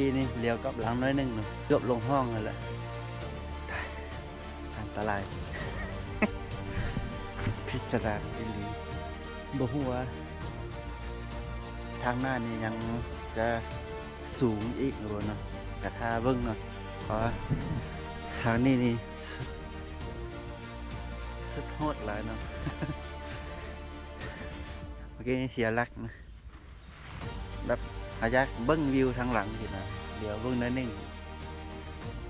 ທີ່ນີ້ຫຼຽວກັບຫຼັງໜ້ອຍໜຶ່ງເນາະ ເກືອບລົງຮ່ອງຫັ້ນແຫຼະ. ຕາຍ ອັນຕະລາຍ ພິດສະດານອີ່ຫຼີ. ບໍ່ຮູ້ວ່າທາງໜ້ານີ້ຍັງຈະສູງອີກຫຼືບໍ່ເນາະ ກະຖ້າເບິ່ງເນາະ ເພາະວ່າທາງນີ້ນີ້ ສຸດໂຫດຫຼາຍເນາະ. ເມື່ອກີ້ນີ້ເສຍຫຼັກນະ ແບບເຮົາຢາກເບິ່ງວິວທາງຫຼັງຊີ້ນະ ຫຼຽວເບິ່ງໜ້ອຍໜຶ່ງ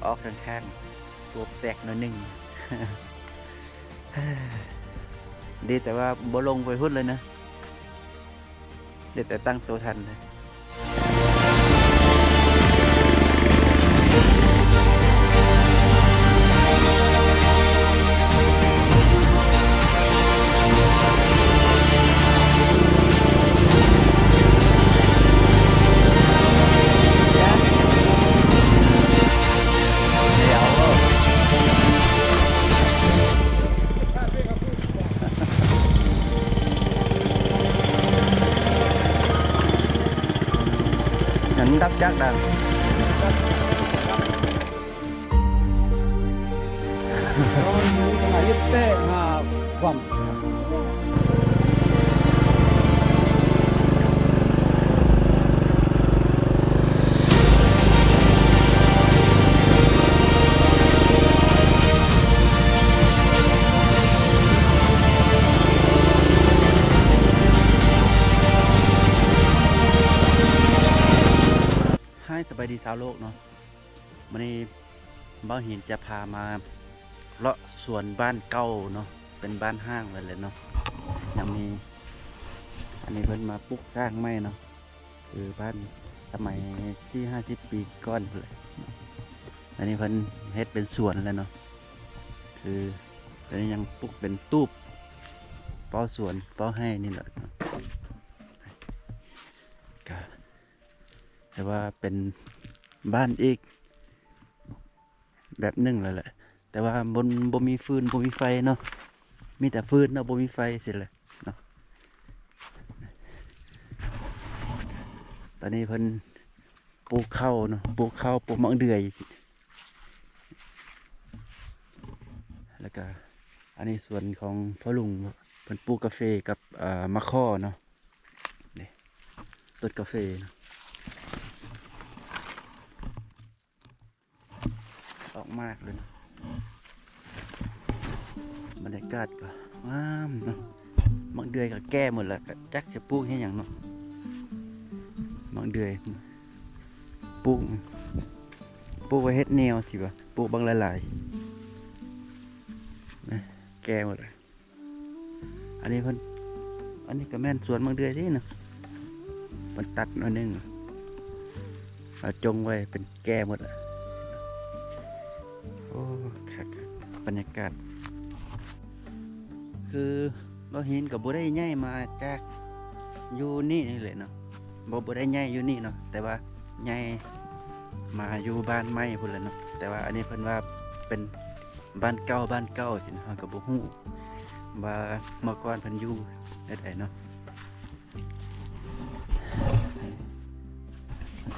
ອອກທາງຂ້າງ ຕົວແຕກໜ້ອຍໜຶ່ງ. ດີແຕ່ວ່າບໍ່ລົງໄປພຸ້ນເລີຍນະ. ໄດ້ແຕ່ຕັ້ງໂຕທັນເລີຍ. ມັນດັບຈັກດັງ ແຕກຫາຄວ່ຳ. ຮາຍ ສະບາຍດີຊາວໂລກເນາະ. ມື້ນີ້ບ່າວຫີນຈະພາມາເລາະສວນບ້ານເກົ່າເນາະ ເປັນບ້ານຮ້າງໄວ້ແລ້ວເນາະ. ຍັງມີ ອັນນີ້ເພິ່ນມາປຸກສ້າງໃໝ່ເນາະ ຄືບ້ານສະໄໝສີ່ຫ້າສິບປີກ່ອນພຸ້ນແຫຼະ. ອັນນີ້ເພິ່ນເຮັດເປັນສວນແລ້ວເນາະ ຄືຕອນນີ້ຍັງປຸກເປັນຕູບ ເຝົ້າສວນເຝົ້າໄຮ່ນີ້ແຫຼະ. ກະ ແຕ່ວ່າເປັນບ້ານອີກແບບໜຶ່ງແລ້ວແຫຼະ ແຕ່ວ່າບໍ່ ບໍ່ມີຟືນ ບໍ່ມີໄຟເນາະ ມີແຕ່ຟືນເນາະ ບໍ່ມີໄຟຊີ້ແຫຼະເນາະ. ຕອນນີ້ເພິ່ນປູກເຂົ້າເນາະ ປູກເຂົ້າ ປູກໝາກເດືອຍ ແລ້ວກະ ອັນນີ້ສວນຂອງພໍ່ລຸງ ເພິ່ນປູກກາເຟກັບ ເອີ ໝາກຄໍ່ເນາະ. ນີ້ ຕົ້ນກາເຟເນາະ ອອກໝາກເລີຍເນາະ. ບັນຍາກາດກໍງາມເນາະ. ໝາກເດືອຍກໍແກ່ໝົດແລ້ວ ກໍຈັກຈະປູກເຮັດຫຍັງເນາະ. ໝາກເດືອຍປູກ ປູກໄວ້ເຮັດແນວ ຊິວ່າປູກບັກຫຼາຍໆ ແກ່ໝົດແລ້ວ. ອັນນີ້ເພິ່ນ ອັນນີ້ກໍແມ່ນສວນໝາກເດືອຍເດ້ເນາະ ເພິ່ນຕັດໜ້ອຍໜຶ່ງ ເອົາຈົ່ງໄວ້ເປັນແກ່ໝົດ. ໂອ້ ຄັກໆ ບັນຍາກາດ ຄືບ່າວຫີນກໍບໍ່ໄດ້ຍ້າຍມາຈາກຢູ່ນີ້ນີ້ເລີຍເນາະ ບໍ່ ບໍ່ໄດ້ຍ້າຍຢູ່ນີ້ເນາະ ແຕ່ວ່າຍ້າຍມາຢູ່ບ້ານໃໝ່ພຸ້ນແຫຼະເນາະ. ແຕ່ວ່າອັນນີ້ເພິ່ນວ່າເປັນ ບ້ານເກົ່າ ບ້ານເກົ່າຊີ້ນະ ເຮົາກໍບໍ່ຮູ້ວ່າເມື່ອກ່ອນເພິ່ນຢູ່ແນວໃດເນາະ.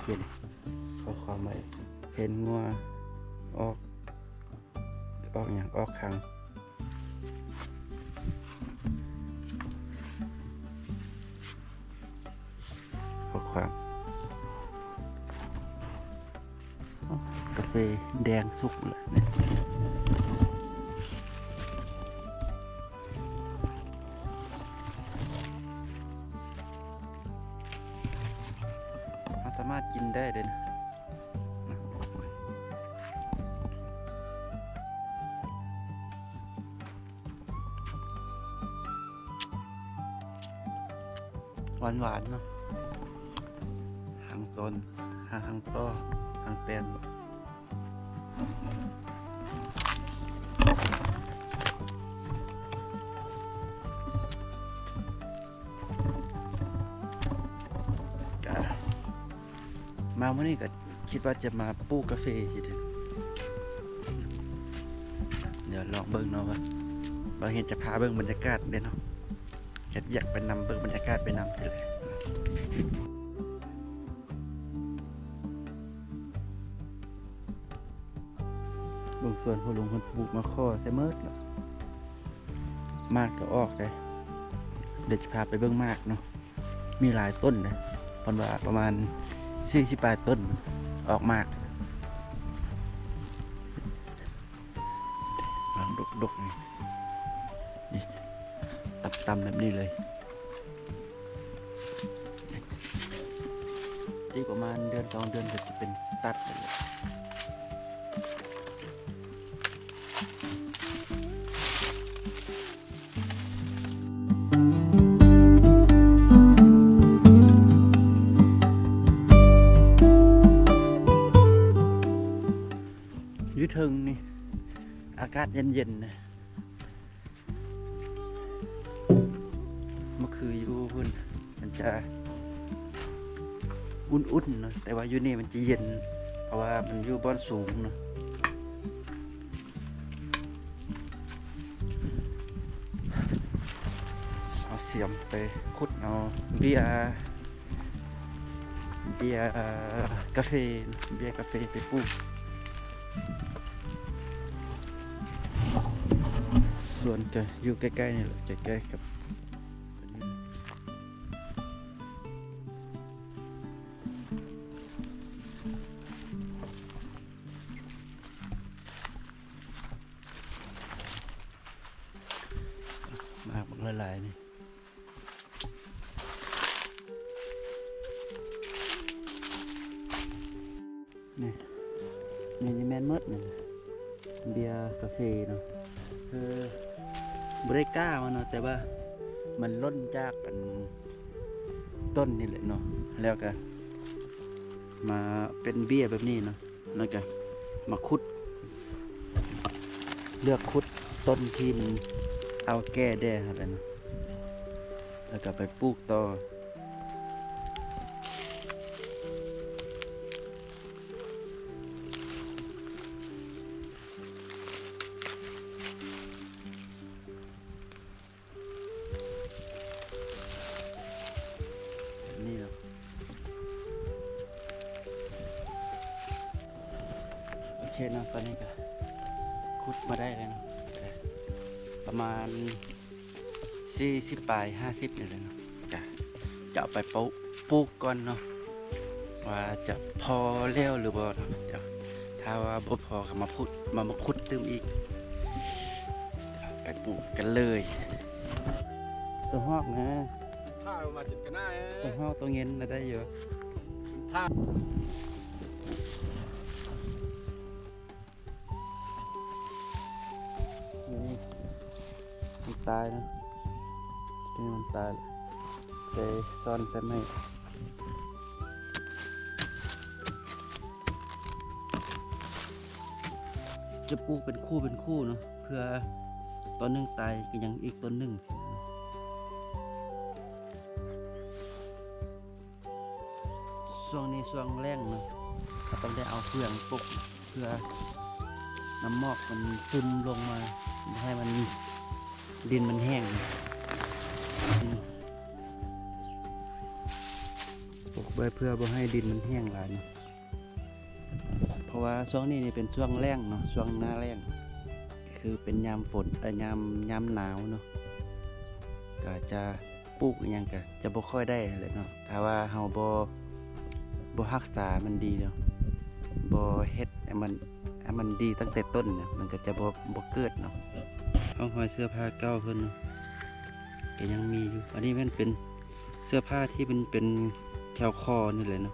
ຂຽນຂໍ້ຄວາມໄວ້ ເຫັນງົວອອກ ອອກຫຍັງ ອອກຄັງ. ຂໍ້ຄວາມ ກາເຟແດງສຸກແລ້ວນີ້ ເຮົາສາມາດກິນໄດ້ເດ້. ຫວານໆ ເນາະ ຫາງຕົ້ນ ຫາງຕໍ ຫາງແຕນ. ກະມາມື້ນີ້ກະຄິດວ່າຈະມາປູກກາເຟຊິເດ. ດຽວລອງເບິ່ງເນາະວ່າ ບ່າວຫີນຈະພາເບິ່ງບັນຍາກາດເດ້ເນາະ. ເຮັດວຽກໄປນຳ ເບິ່ງບັນຍາກາດໄປນຳຊີ້ແຫຼະ. ໂອ້ ສວນພໍ່ລຸງເພິ່ນປູກມາຂໍໃສ່ໝົດລະ ໝາກກໍອອກເດ້. ດຽວຈະພາໄປເບິ່ງໝາກເນາະ ມີຫຼາຍຕົ້ນເດ້ ເພິ່ນວ່າປະມານສີ່ສິບປາຍຕົ້ນອອກໝາກ. ໝາກດົກໆ ນີ້ ນີ້ ຕ່ຳໆ ແບບນີ້ເລີຍ. ອີກປະມານເດືອນສອງເດືອນກໍຈະເປັນຕັດໄປເລີຍ. ຢູ່ເທິງນີ້ ອາກາດເຢັນໆ ນະ. ມັນຄືຢູ່ພຸ້ນ ມັນຈະອຸ່ນໆ ເນາະ ແຕ່ວ່າຢູ່ນີ້ມັນຈະເຢັນ ເພາະວ່າມັນຢູ່ບ່ອນສູງເນາະ. ເອົາສຽມໄປຂຸດເອົາເບ້ຍ ເບ້ຍກາເຟ ເບ້ຍກາເຟໄປປູກ. ສວນກໍຢູ່ໃກ້ໆ ນີ້ແຫຼະ ໃກ້ໆ ກັບ ໝາກບັກຫຼາຍໆ ນີ້ ນີ້ ນີ້ແມ່ນໝົດນີ້ ເບ້ຍກາເຟເນາະ. ຄືບໍ່ໄດ້ກ້າມັນເນາະ ແຕ່ວ່າມັນຫຼົ່ນຈາກອັນຕົ້ນນີ້ແຫຼະເນາະ ແລ້ວກໍມາເປັນເບ້ຍແບບນີ້ເນາະ. ແລ້ວກະມາຂຸດ ເລືອກຂຸດຕົ້ນທີ່ມັນເອົາແກ່ແດ່ຫັ້ນແຫຼະເນາະ ແລ້ວກະໄປປູກຕໍ່. ແບບນີ້ເນາະ ໂອເຄເນາະ ຕອນນີ້ກະຂຸດມາໄດ້ແລ້ວເນາະ ປະມານສີ່ສິບປາຍ ຫ້າສິບນີ້ແຫຼະເນາະ ກະຈະເອົາໄປປູກ ປູກກ່ອນເນາະ ວ່າຈະພໍແລ້ວຫຼືບໍ່ເນາະ. ດຽວຖ້າວ່າບໍ່ພໍກໍມາຂຸດ ມາ ມາຂຸດຕື່ມອີກ ໄປປູກກັນເລີຍ. ຕົວຮອກນະ ຖ້າມາຈິດກັນນະ ຕົວຮອກຕົວເງິນນະໄດ້ຢູ່ ຖ້າ ນີ້ມັນຕາຍນະ ນີ້ມັນຕາຍ ໄປຊ້ອນໃສ່ໄມ້. ຈະປູກເປັນຄູ່ເປັນຄູ່ເນາະ ເພື່ອຕົ້ນໜຶ່ງຕາຍກໍຍັງອີກຕົ້ນໜຶ່ງ. ຊ່ວງນີ້ຊ່ວງແລ້ງເນາະ ເຮົາຕ້ອງໄດ້ເອົາເຟືອງປົກ ເພື່ອນ້ຳໝອກມັນຊຶມລົງມາ ບໍ່ໃຫ້ມັນ ດິນມັນແຫ້ງ ປົກໄວ້ເພື່ອບໍ່ໃຫ້ດິນມັນແຫ້ງຫຼາຍເນາະ. ເພາະວ່າຊ່ວງນີ້ນີ້ເປັນຊ່ວງແລ້ງເນາະ ຊ່ວງໜ້າແລ້ງ ກໍຄືເປັນຍາມຝົນ ເອີ ຍາມ ຍາມໜາວເນາະ ກໍຈະ ປູກອີ່ຫຍັງກະຈະບໍ່ຄ່ອຍໄດ້ຫັ້ນແຫຼະເນາະ ຖ້າວ່າເຮົາບໍ່ ບໍ່ຮັກສາມັນດີເນາະ ບໍ່ເຮັດໃຫ້ມັນ ໃຫ້ມັນດີຕັ້ງແຕ່ຕົ້ນນະ ມັນກະຈະບໍ່ ບໍ່ເກີດເນາະ. ຮ່ອງຮອຍເສື້ອຜ້າເກົ່າເພິ່ນນະ ກະຍັງມີຢູ່. ອັນນີ້ແມ່ນເປັນເສື້ອຜ້າທີ່ມັນເປັນແຖວຄໍນີ້ແຫຼະເນາະ.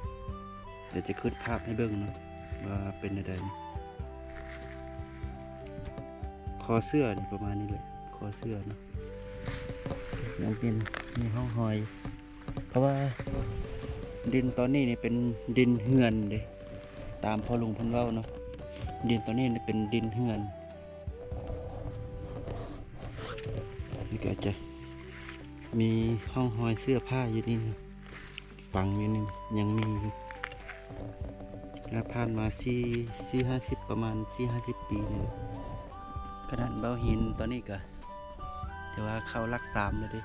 ດຽວຈະຂຶ້ນພາບໃຫ້ເບິ່ງເນາະ ວ່າເປັນແນວໃດ. ຄໍເສື້ອນີ້ປະມານນີ້ແຫຼະ ຄໍເສື້ອເນາະ. ຍັງເປັນ ມີຮ່ອງຮອຍ ເພາະວ່າດິນຕອນນີ້ນີ້ເປັນດິນເຮືອນເດ້ ຕາມພໍ່ລຸງເພິ່ນເວົ້າເນາະ ດິນຕອນນີ້ນີ້ເປັນດິນເຮືອນ. ນີ້ກໍຈະມີຮ່ອງຮອຍເສື້ອຜ້າຢູ່ນີ້ນະ ຝັງຢູ່ນີ້ ຍັງມີຢູ່. ແລ້ວຜ່ານມາສີ່ ສີ່ຫ້າສິບ ປະມານສີ່ຫ້າສິບປີນີ້ແຫຼະ. ຂະໜາດເບົາຫີນຕອນນີ້ກໍຖືວ່າເຂົ້າຫຼັກສາມແລ້ວເດ້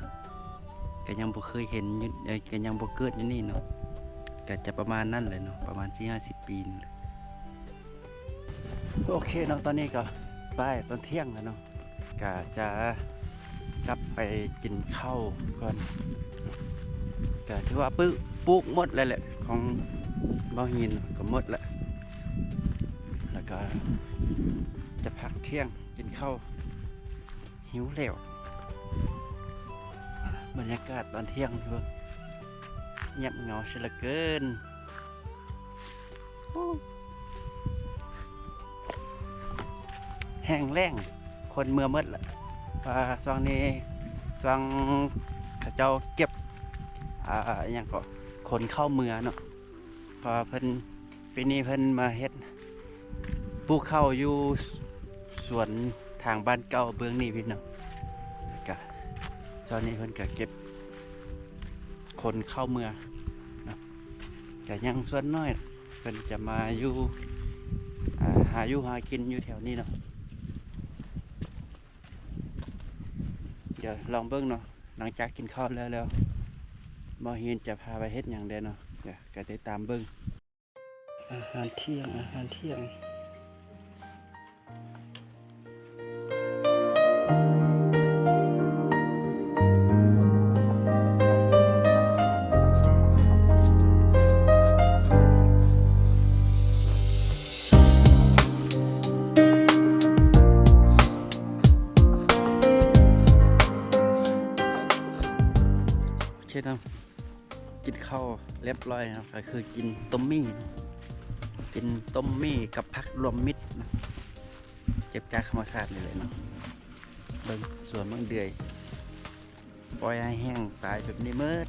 ກໍຍັງບໍ່ເຄີຍເຫັນຢູ່ ເອີ ກໍຍັງບໍ່ເກີດຢູ່ນີ້ເນາະ ກໍຈະປະມານນັ້ນແຫຼະເນາະ ປະມານສີ່ຫ້າສິບປີນີ້ແຫຼະ. ໂອ ໂອເຄເນາະ ຕອນນີ້ກໍບ່າຍຕອນທ່ຽງແລ້ວເນາະ ກະຈະກັບໄປກິນເຂົ້າກ່ອນ. ກະຖືວ່າປູກ ປູກໝົດແລ້ວແຫຼະ ຂອງບ່າວຫີນກໍໝົດແລ້ວ ແລ້ວກໍຈະພັກທ່ຽງກິນເຂົ້າ. ຫິວແລ້ວ. ບັນຍາກາດຕອນທ່ຽງເບິ່ງ ງຽບເຫງົາເສຍເຫຼືອເກີນ. ໂອ້ ແຫ້ງແລ້ງ ຄົນເມືອໝົດລະ ເພາະວ່າຊ່ວງນີ້ ຊ່ວງເຂົາເຈົ້າເກັບ ອ່າ ອີ່ຫຍັງເກາະ ຂົນເຂົ້າເມືອເນາະ. ເພາະວ່າເພິ່ນ ປີນີ້ເພິ່ນມາເຮັດ ປູກເຂົ້າຢູ່ສວນທາງບ້ານເກົ່າເບື້ອງນີ້ພີ່ນ້ອງ ແລ້ວກະຊ່ວງນີ້ເພິ່ນກະເກັບຂົນເຂົ້າເມືອເນາະ ກະຍັງສ່ວນໜ້ອຍ ເພິ່ນຈະມາຢູ່ ອ່າ ຫາຢູ່ຫາກິນຢູ່ແຖວນີ້ເນາະ. ດຽວລອງເບິ່ງເນາະ ຫຼັງຈາກກິນເຂົ້າແລ້ວ ແລ້ວບ່າວຫີນຈະພາໄປເຮັດຫຍັງແດ່ເນາະ ດຽວກໍຕິດຕາມເບິ່ງ. ອາຫານທ່ຽງ ອາຫານທ່ຽງ. ໂອເຄເນາະ ກິນເຂົ້າລຽບຮ້ອຍເນາະ ກໍຄືກິນຕົ້ມໝີ່ເນາະ ກິນຕົ້ມໝີ່ກັບຜັກລວມມິດເນາະ ເກັບຈາກທຳມະຊາດນີ້ເລີຍເນາະ. ເບິ່ງສວນໝາກເດືອຍ ປ່ອຍໃຫ້ແຫ້ງຕາຍແບບນີ້ໝົດ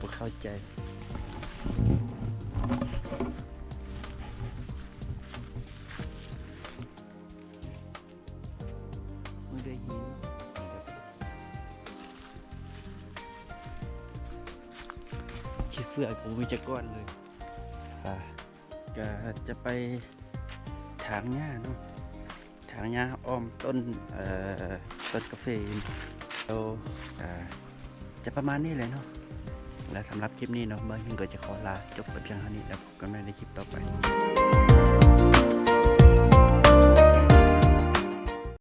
ບໍ່ເຂົ້າໃຈ. ມັນໄດ້ຍິນ ຂີ້ເຝືອກກໍບໍ່ມີຈັກກ້ອນເລີຍ. ອ່າ ກະຈະໄປຖາງຫຍ້າເນາະ ຖາງຫຍ້າອ້ອມຕົ້ນ ເອີ ຕົ້ນກາເຟ. ແລ້ວ ອ່າ ຈະປະມານນີ້ແຫຼະເນາະ ແລະ ສຳລັບຄລິບນີ້ເນາະ ບ່າວຫີນກໍຈະຂໍລາຈົບໄປພຽງເທົ່ານີ້ ແລ້ວພົບກັນໃໝ່ໃນຄລິບຕໍ່ໄປ.